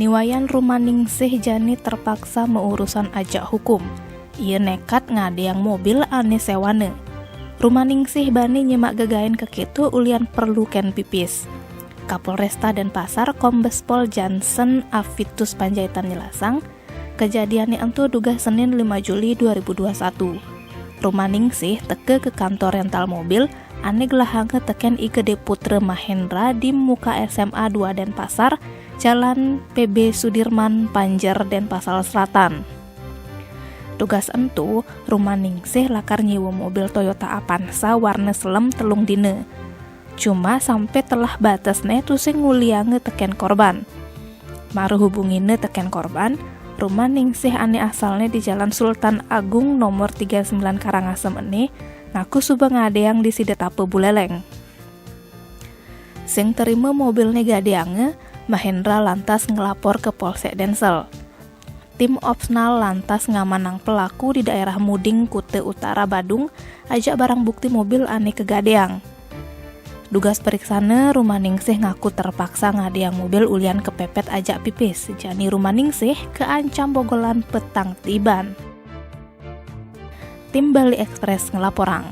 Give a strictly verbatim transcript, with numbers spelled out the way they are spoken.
Niwayan Rumaningsih jani terpaksa meurusan ajak hukum. Ia nekat ngadéang mobil ané séwana. Rumaningsih bani nyemak gegaén kekéto ulian perlu kén pipis. Kapolresta Denpasar Kombes Pol Jansen Avitus Panjaitan nyelasang, kejadiané ento dugas Senin lima Juli dua ribu dua satu. Rumaningsih teka ke kantor rental mobil ané gelahanga tekén I Gedé Putra Mahendra di muka S M A dua Denpasar, Jalan P B Sudirman, Panjer, Denpasar Selatan. Dugas ento, Rumaningsih lakar nyewa mobil Toyota Avanza warna selem telung dina. Cuma sampai telah batasné tusing ngulianga tekén korban. Mara hubungina tekén korban, Rumaningsih ané asalné di Jalan Sultan Agung nomor tiga sembilan Karangasem ené ngaku suba ngadéang di Sidatapa Buleleng. Sing terima mobilné gadéanga, Mahendra lantas ngelapor ke Polsek Densel. Tim Opsnal lantas ngamanang pelaku di daerah Muding, Kuta Utara, Badung, ajak barang bukti mobil ané kegadéang. Dugas periksana, Rumaningsih ngaku terpaksa ngadéang mobil ulian kepepet ajak pipis. Jani Rumaningsih keancam bogolan petang tiban. Tim Bali Express ngelaporang.